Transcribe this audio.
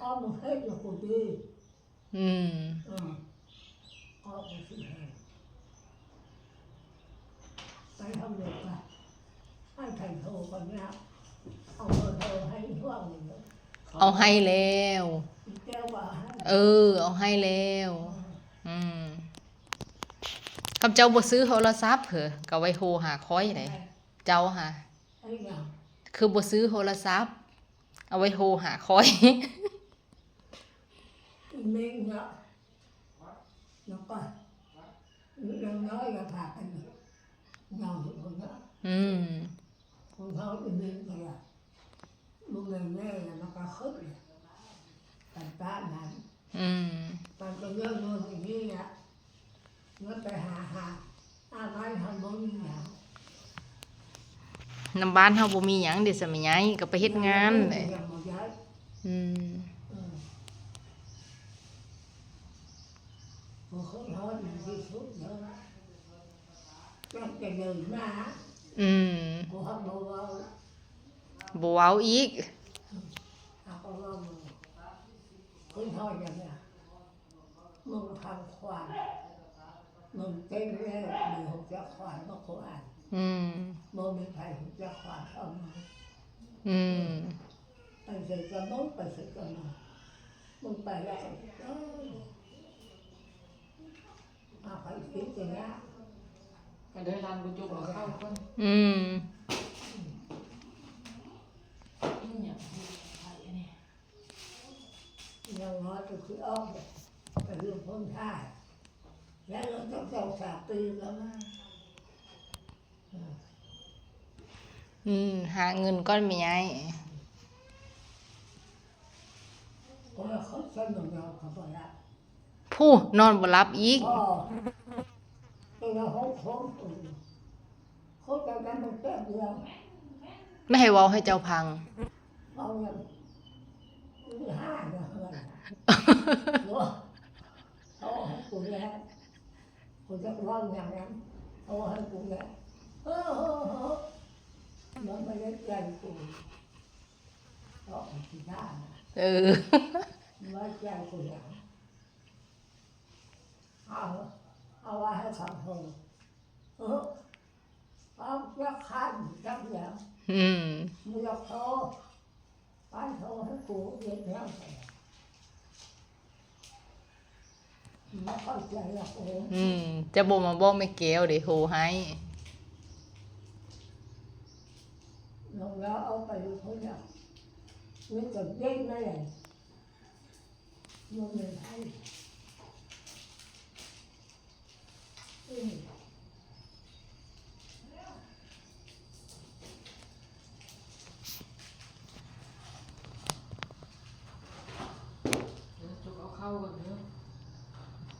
ເອົາມາເຮັດແລ້ວກໍດີ. ອືມ ເອີ ກໍບໍ່ຊິໃຫ້ ໄປທາງໃດກະໃຫ້ໃຜໂທກັນແລ້ວ ເອົາເບີໂທໃຫ້ພວກນີ້ ເອົາໃຫ້ແລ້ວ ແຕ່ວ່າ ເອີ ເອົາໃຫ້ແລ້ວ. ອືມ ອືມ ຄຳເຈົ້າບໍ່ຊື້ໂທລະສັບເຮີ ກໍໄວ້ໂທຫາຂ້ອຍໄດ໋ ເຈົ້າຫາ ຄືບໍ່ຊື້ໂທລະສັບ ເອົາໄວ້ໂທຫາຂ້ອຍ. ອີເມງເນາະ ແລ້ວກໍນ້ອຍໆ ກໍພາກັນເນາະ ອືມ ຂອງເຮົາອີເມງກໍວ່າ ບໍ່ແມ່ນແມ່ ແລ້ວມັນກໍຄຶດ ກັນປານນັ້ນ. ອືມ ມັນກໍເລື່ອງໂນ້ນອີນີ້ລະ ມັນໄປຫາ ຫາ ອາໄວ້ເຮົາບໍ່ມີຫຍັງ ນຳບ້ານເຮົາບໍ່ມີຫຍັງເດ ສະແມ່ໃຫຍ່ ກໍໄປເຮັດງານແຫຼະ. ອືມ ເອີ ບໍ່ຄົນຮອດທີ່ສຸດເດີ ຕັ້ງແຕ່ເດີນມາ ອືມ ບໍ່ເວົ້າ ບໍ່ເວົ້າອີກ ຫາກໍເວົ້າ ຄືເຮົາຢ່າງເນີ້ຍ ມຶງຟັງຄວາມ ມຶງເຕັມແລ້ວ ມຶງຮູ້ຈັກຄວາມບໍ່ຄວາມ ອືມ ບໍ່ມີໃຜຮູ້ຈັກຄວາມເທົ່າມຶງ ອືມ ໄປໃສກໍມຶງ ໄປໃສກໍມຶງ ມຶງໄປແລ້ວກໍ ເອີ ຫາໃຜຄິດຈະຍາກ ກໍໄດ້ລ້ານບໍ່ຈົບເອົາເຂົ້າກ່ອນ ອືມ ອີຫຍັງ ຍັງນ້ອຍກໍຄືອອກໄປຢູ່ພົ້ນທ່າ ແລ້ວເຮົາຕ້ອງສອງສາມປີກໍມາ ອືມ ຫາເງິນກ່ອນແມ່ໃຫຍ່ ກໍເຂົາໃຊ້ນຳເຮົາກໍບໍ່ໄດ້ ຜູ້ນອນບໍ່ຫຼັບອີກ ເອີ ເປັນຫ້ອງຄົງ ຄົງກັນມັນແປັບດຽວ ແມ່ໃຫ້ເວົ້າໃຫ້ເຈົ້າຟັງ ເວົ້າຫຍັງ ອີຫ່ານະ ເອີ ເອົາໃຫ້ກູແດ່ ກູຈະເວົ້າຫຍັງນັ້ນ ເອົາໃຫ້ກູແດ່ ເອີ ມັນບໍ່ໄດ້ໃຈກູ ເວົ້າຂີ້ຄ້ານະ ເອີ ບໍ່ໄດ້ໃຈກູຫຍັງ ເອົາ ເອົາວ່າໃຫ້ເຂົາໂທ ເອີ ເອົາຈັກຄັນຈັກຫຍັງ ອືມ ບໍ່ຢາກໂທ ໄປໂທໃຫ້ກູເຮັດຫຍັງ ບໍ່ເຂົ້າໃຈລະໂອ ອືມ ຈະບໍ່ມາບອກແມ່ແກ້ວເດ້ ໂທໃຫ້ ລອງລາວເອົາໄປຢູ່ພຸ້ນລະ ມີແຕ່ເວັນມາແລ້ວ ບໍ່ແມ່ນໃຜ